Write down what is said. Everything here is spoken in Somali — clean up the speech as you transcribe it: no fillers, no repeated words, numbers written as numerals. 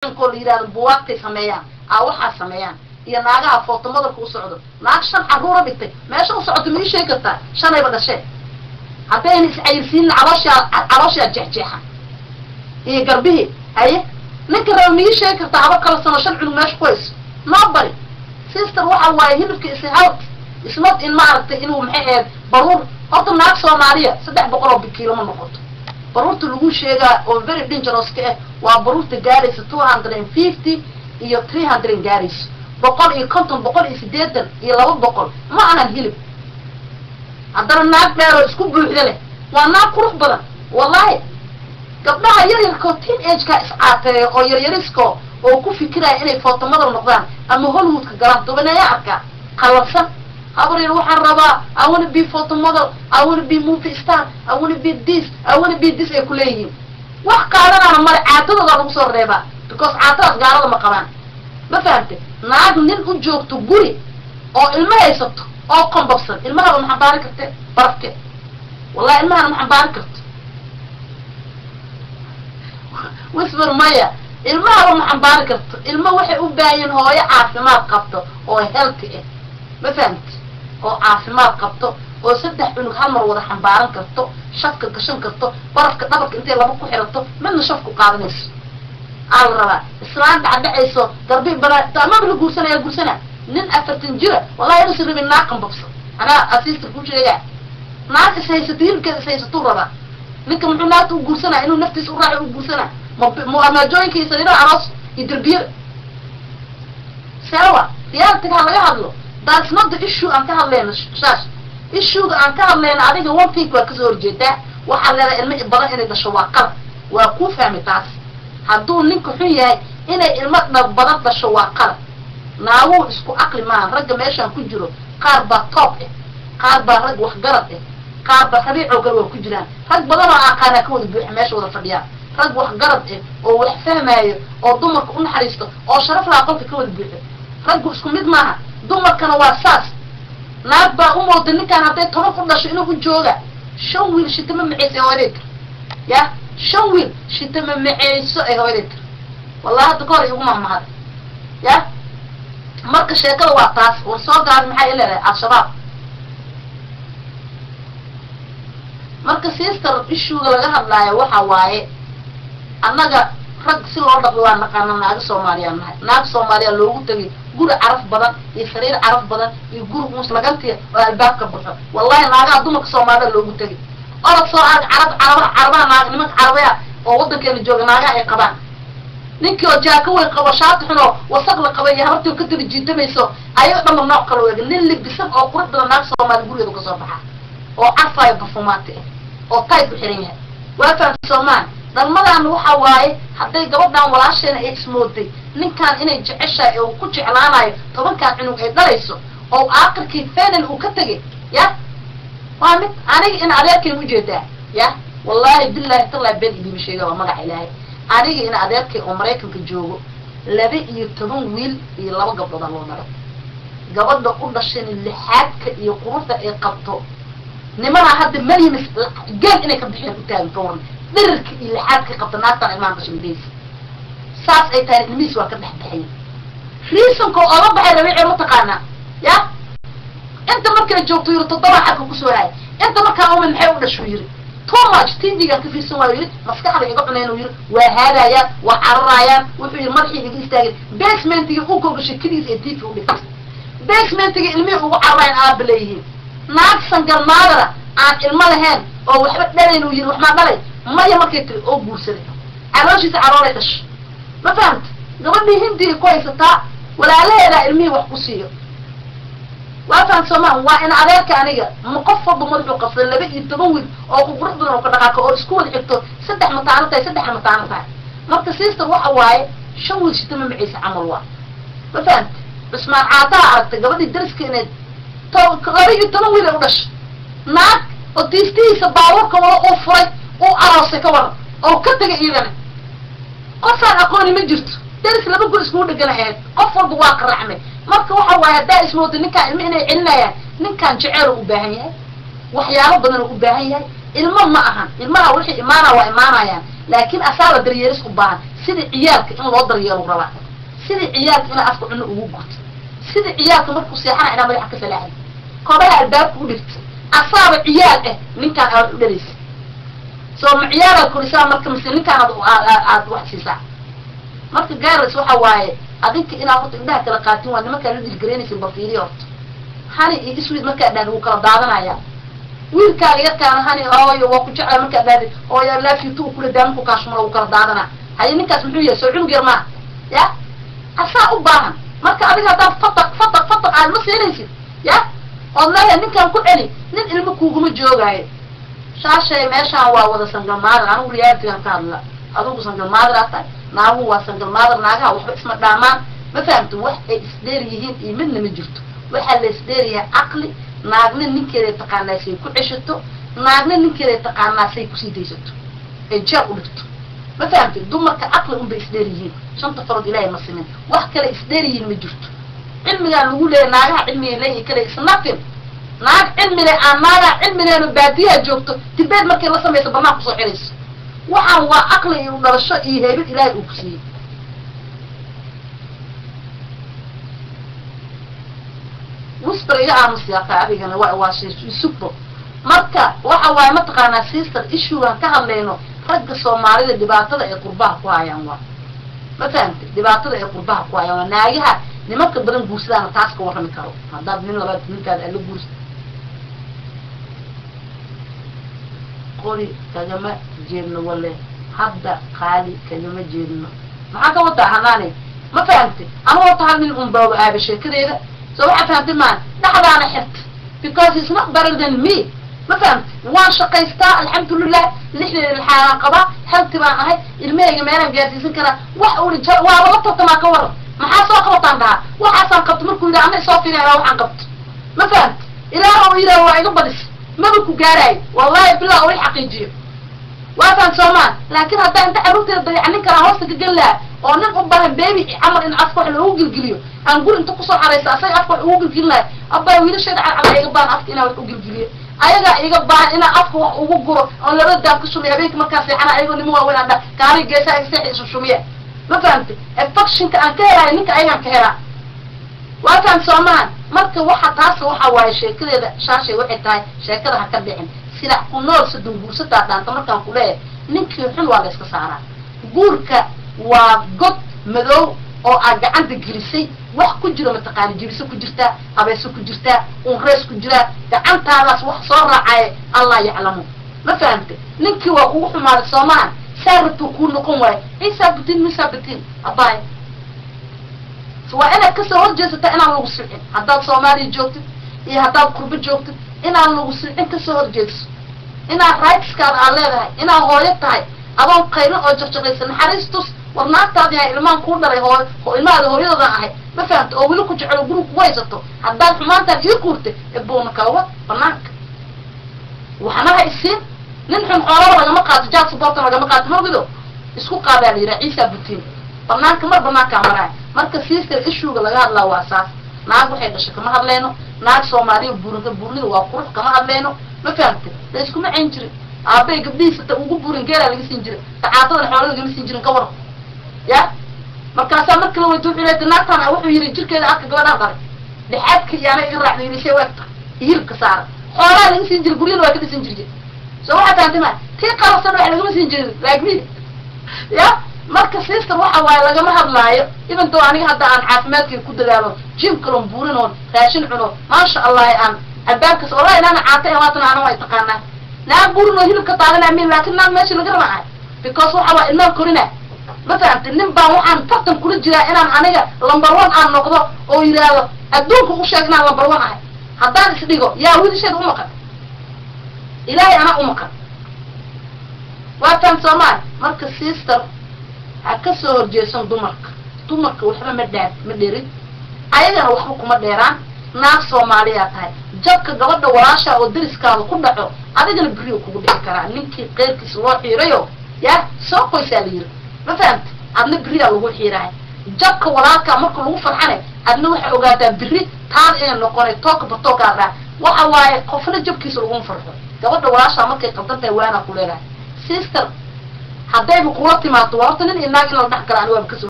Koo la yidhahdo buwaagtay sameeyaan, aa waxaa sameeyaan iyo naagaha footomadalka u socdo. Naag 5 carruura dhigtay meesha u socoto ma ii sheegi kartaa? Shanayba dhashee, haddayna iscayirsiinin calooshaa, calooshaa jeexjeexa iyo garbihii. Haye, ninka raba ma ii sheegi kartaa haba kala sano 5 cunug meesha ku hayso? Nobody, sister. Waxa waaye hilibka is health is not in, maaragtay, inuu maxay ahayd baruur. Horta naag Soomaaliya 300 oo kiilo ma noqoto. Baruurta lagu sheegaa oo very dangerous ka ah waa baruurta gaaraysa 250 iyo 300 gaarayso, 150, 180 iyo 200. Ma ahan hilib. Haddana naag dheer oo isku buuxda leh waa naag qurux badan. Wallahi gabdhaha yaryarkoo teen age-ka iscaateeyo oo yaryarisko oo ku fikiraya inay footomada noqdaan ama Hollywoodka galaan, tobaneeya arkaa qalabsan. Habar yar, waxaan rabaa, I wanna be photo model, I wanna be movie star, I wanna be this, I wanna be this, ay kuleeyihiin. Wax qaadanaana male, caatadooda lagu soo reebaa, because caatadaas gaalada ma qabaan. Ma fahamte? Naag nin u joogto guri oo ilmo haysato oo kombabsan, ilmahaba ma xambaari karte barafke. Wallahi ilmahana ma xambaari karto. Whisper maya, ilmahaba ma xambaari karto. Ilmo waxay u baahan hooyo caafimaad qabto oo healthy ah. Ma fahamti? Oo caafimaad qabto oo 3 cunug hal mar wada xambaaran karto, shafka gashan karto, barafka dhabarka intay laba ku xirato midna shafku qaadanayso aa la rabaa. Islaan dhacdhacayso garbi bana amaba la guursanaya, guursana nin 40 jira. Wallahi inuusan rabin naag qambabsan. Anaa asiista kuu sheegaa, naag is haysato, hilibkeeda is haysatuu rabaa ninka. Muxuu naagta u guursanaa? Inuu naftiisa u raaco u guursanaa? Ma armaajooyinka iyo sariiraha aroos iyo derbiyada sewa reality-ga ha laga hadlo. That's not the issue aan ka hadlayno. Shash issue-ga aan ka hadlayno, adiga one thing waa kasoo horjeedaa. Waxaad leedahay ilmo badan inay dhasho waa qalab. Waa kuu fahmi taas. Hadduu ninka xun yahay, inay ilmo badan dhasho waa qalab. Naaguhu isku aqli maaha. Ragga meeshaan ku jiro qaar baa top ah, qaar baa rag waxgarad ah, qaar baa rabiicoo kale waa ku jiraan. Rag badan oo aqaanaa ka wada buuxa meesha wada fadhiyaan, rag waxgarad ah oo wax fahmaayo oo dumarka u naxariisto oo sharaf laha qolka ka wada buuxo. Raggu isku mid maaha, dumarkana waa saas. Naag baa u mooda ninkaan hadday 10 ku dhasho inuu u jooga. 5 wiil shitama maceyso ee hooyaday tir ya, 5 wiil shitama maceyso ee hooyaday tir. Wallahi hadda ka hor igu mahmahad ya. Marka sheekada waa taas. War soo gaari, maxay leedahay Al-Shabaab? Marka sister, issue-ga laga hadlaayo waxa waaye annaga rag si loo dhaqdo waa naqaana. Naaga Soomaaliyaa nahay. Naag Soomaaliya loogu tegay guri caraf badan iyo sariir caraf badan iyo guri muslagantiya oo albaabka baxo. Wallahi naagaha dumarka Soomaalida loogu tegay. Orod soo arag carab, carabaha, carabaha, naag nimanka carabaha oo waddankeena jooga naagaha ay qabaan. Ninkii oo jaako weyn qabo, shaati xun oo wasaq la qabay iyo habartii oo ka daba jiitamayso, ayaga dhanba nooc kala weega. Nin libisan oo qurux badan naag Soomaali gurigeedu kasoo baxa oo carfaayo, barfumaati ah oo tayb u xiran yahay. Waa fahamta soomaan? Dhalmadaan waxa waaye hadday gabadhan walaasheena ay ismooday ninkaan inay jeceshahay ee uu ku jeclaanayo 10-kan cunug ay dhalayso oo aakhirkii final uu ka tegay ya, waa mid aniga in adeerkay ujeedaa ya. Wallahi billahi tallahi been idiima sheega, waa magaca Ilaahay. Aniga in adeerkay oo Maraykanka joogo 12 wiil iyo 2 gabdhooda loo dhalay. Gabadha u dhashayna lixaadka iyo quruxda ay qabto, nimanaa hadda malyimis geel inay ka bixiyaan u taagan. Ka waran dhirirka iyo lixaadka qabta naagtaan ilmahan dhashay midaysa? Saas ay tahay ilmihiis waa ka dhex baxaya. Reason-ka ooga baxay rabiici mataqaanaa ya? Inta markay joogto yiri 7 xagka kusoo haay. Inta markaa uma maxay u dhashuu yiri, too much TV-gaan ka fiirsan waayo yiri, maskaxda iga cunayn yiri, waa haadayaan, waa cararayaan. Wuxuu yiri madaxii iga istaagay. Basement-iga uu kogashay keligiis ee TV u dhigtay, basement-iga ilmihii ugu cararayan aaba leeyihiin. Naag single mother-a aan ilmo lahayn oo waxba dhalayn uu yiri, wax maa dhalay maya markay tiri oo guursaday, calooshiisa caloolay dhashay. Ma fahamta? Gabadhii Hindiga ku haysataa, walaalaheedaa ilmihii wax ku siiyo. Waa fahamta soomaa? Waa in adeerka aniga ma qof walba madaxuu qabsaday 12 wiil oo ku qurux badan oo ka dhaqaaqo oo isku wada xigto, 3 mataano tahay, 3 mataano tahay. Marka sister, waxa waaye 5 wiil shitama maciise camal waa. Ma fahamta? Cusmaan Caataa aragtay gabadhii dariska inayd 12 wiil ay u dhashay. Naag oo tiistihiisa baabuurka wada uu furay, uu aroosay, ka waran oo ka tegay iyadana qofaan aqooni ma jirto. Daris laba gur iskugu dhegan ahayd, qof walba waa qaracmay. Marka waxa waaye haddaa ismoodo ninkaan ilmo inay celinayaan, ninkaan jeceel u baahan yahay, waxyaalo badan u baahan yahay. Ilmo ma ahan, ilmaha wixii imaanaa waa imaanayaan, Laakiin asaaba daryeelis u baahan, sidii ciyaalka in loo daryeelo rabaa, sidii ciyaalka inaa afka cuno ugu gurto, sidii ciyaalka markuu seexana inaa madaxa ka salaaxdo, kobaha albaabka u dhigto. Asaaba ciyaal eh ninkaan aad u dhalaysa, soo ma ciyaalaad korisaa marka mise ninkaan aad wax siisaa? Marka gaars waxa waaye adinka inaad horta indhaha kala qaatin, waa nimankaa la dilgaraynaysin. Bal fiiriya horta, honey iyo sweet markaa dhahda wuu kala daadanaya. Wiilkaaga yarkaana honey, hooyo waa ku jecla markaa dhahda, hooyo I love you too kula daa, markuu kaashumala wuu kala daadanaa. Haye, ninkaas muxuu yahay? Soo cunug yar maaha ya, asaa u baahan. Marka adiga haddaad fataq fataq fataq aad ma siinaysid ya, ood leeyahay ninkaan ku celi, nin ilmo kuuguma joogaayo. Shaashay, meeshaan waa wada single mother. Anigu reality-gan ka hadla, adigu single mother aad tahay, naaguhu waa single mother, naagaha waxba isma dhaamaan. Ma fahamto? Wax ay isdheer yihiin iyo midna ma jirto. Waxaa la isdheeryahay caqli. Naagna ninkeeday taqaanaa say ku ceshato, naagna ninkeeday taqaanaa say kusii daysato ay jeel u dhigto. Ma fahamtay? Dumarka caqli unbay isdheer yihiin. Shanta farood Ilaahay ma simin, wax kale isdheer yihiin ma jirto. Cilmigaan lagu leeyahy naagaha cilmigay leeyihi kale is nothing. Naag cilmile aan naagaa cilmileeno baadiyaha joogto tibeed markay la samayso banaan kusoo xirayso. Waxaan waa caqli iyo dhalasho iyo heybad Ilaahay uu ku siiyey. Whisper iga aamus yaqa, adigana waa isugbo. Marka waxa waaye, mataqaanaa sister, issue-gan ka hadlayno ragga Soomaalida dhibaatada ay qurbaha ku hayaan waa, ma fahamtay? Dhibaatada ay qurbaha ku hayaan waa naagaha nimanka badan guursadaana taas ka warrami karo. Haddaad nin labaad ninkaada aad la guursa, qori kagama jeedno wale, hadda qaali kagama jeedno. Maxaa ka wadaa hanaane? Ma fahamtay? Anigu horta hal nin un baaba aaba sheekadeeda. So waxaa fahamtay maan dhexdaana xirta because he's not better than me. Ma fahamtay? Waan shaqaystaa, alxamdulilah, lixdeeda lixaadaan qabaa, healthy baan ahay, ilmahayga meelaan gaarsiisan karaa. Wax uli waaba la tartamaa, ka waran? Maxaa soo qabataan dhahaa? Waxaasaan qabto markuu yidhaha, ama isoo fiinaya waxaan qabto. Ma fahamtay? Ilaah oo yidhaha waa iga badis, maba ku gaaraayo, wallahi billah oo i xaqiijiyo. Waa fahan soomaa? Laakiin haddaa inta carruurteeda dayaca nin kalaa hoosta ka geli lahaa oo nin u baahan baby camal in afka wax loogu gilgiliyo, aan guri inta kusoo xaraysa asaga afka wax ugu gilgilin lahay. Abbaa, wiilasheeda cadcad iga baahan afka inaan wax u gilgiliyo, ayagaa iga baahan inaan afka wax ugu guro oon laba daab ka shumiyo habeenka markaa seexana, ayagoo nima waaweyn aan dha kaali geesaa iga seexi isu shumiya. Ma fahamtay? Affection-ka aan ka helaayo ninka ayagaan ka helaa. Waa fahan soomahan? Marka waxa taas waxa waaye sheekadeeda. Shaashay, waxay tahay sheekada ha ka dhicin silac ku nool sadon guursataa dhaanta. Markaan ku leeyahay ninkii xun waa la iska saaraa. Guurka waa god madow oo aad gacanta gelisay, wax ku jiro mataqaana, jibiso ku jirtaa, abeeso ku jirtaa, unreys ku jiraa, gacantaadaas wax soo raacaya Allah yaclamu. Ma fahamtay? Ninkii waa kugu xumaaday soomahan, saa rabtuu kuu noqon waayo, ciisaa butin misaa butin abaay. Waa inaad kasoo horjeesataa inaan lagu silcin. Haddaad Soomaaliya joogtid iyo haddaad qurbo joogtid, inaan lagu silcin kasoo horjeedso, inaad rights-kaada aad leedahay, inaad hooyo tahay, adoon qaylin oo jaqjaqaysa naxariis tus. War naagtaadi yahay, ilmahan kuu dhalay, hooy ilmahaada hooyadoodan ahay. Ma fahamta? Oo weli ku jecelo guri kugu haysato. Haddaad xumaantaan ii kuurtay, ebuuna kala wad banaanka, waxna ha isiin. Nin xun xoolaba lagama qaato, child support-a lagama qaato. Maogido isku qaadaa la yidhaha ciisa butiin banaanka mar banaankaa maraay. Marka sister, issue-ga laga hadlaa waa saas. Naag waxay dhashay kama hadleyno, naag Soomaaliya buurinka buurnida waa qurux kama hadleyno. Ma fahamtay? La iskuma cayn jirin. Aabay gabdhihiisa ta ugu buurin geelaa laga siin jiray, tacaatadana xoola lagama siin jirin. Ka waran ya? Markaasaa marka la weydo wuxuu leeyahay naagtaan wuxuu yidhi jirkeeda arka, gabadhaan dhalay dhexaadka iyaana iga raacda yidhi see waagta hilibka saara. Xoolaa laga siin jiray, guryana waa ka dhisan jirtay. So waxaa fahamtay ma? Tii qarabsan wax lagama siin jirin laagmi ya. Marka sister, waxa waaye lagama hadlaayo. Even though aniga hadda aan caafimaadkayga ku dadaalo, gym kalon buurinoon raashin cuno, maasha Allah, aan albaabkas wallahi inaana caatay waatan ana way taqaanaa naag buurinoo hilibka taaganaa min, laakiin naag meesha laga raba ahay because waxa waa ilmaan korina. Ma fahamtay? Nin baan waxaan tartan kula jiraa inaan aniga number one aan noqdo oo yidhaahdo adduunka u sheeg inaan number one ahay. Haddaan isdhigo yaa wiilasheeda u maqan, Ilaahay anaa u maqan. Waa faham soomaali? Marka sister, ha ka soo horjeesan dumarka. Dumarka waxba ma dhaa ma dherin, ayagana waxba kuma dheeraan. Naag Soomaaliyaa tahay. Jabka gabadha walaasha oo dariskaada ku dhaco, adigana beriyo kugu dhici karaa. Ninkii qeyrkiisa loo xiirayo ya soo qoysaa la yiri. Ma fahamti? Adna beriyaa lagu xiirahay. Jabka walaalkaa marka lagu farxane, adna waxay ogaataa beri taada inay noqonay tookaba tookaa dhaa. Waxa waaye qofna jabkiisa laguma farxo. Gabadha walaashaa markay qaldan tahay waanaa ku leedahay. Sister, Haddayba kula timaado, waa horta nin iyo naag in la dhex gala, ani waaba kasoo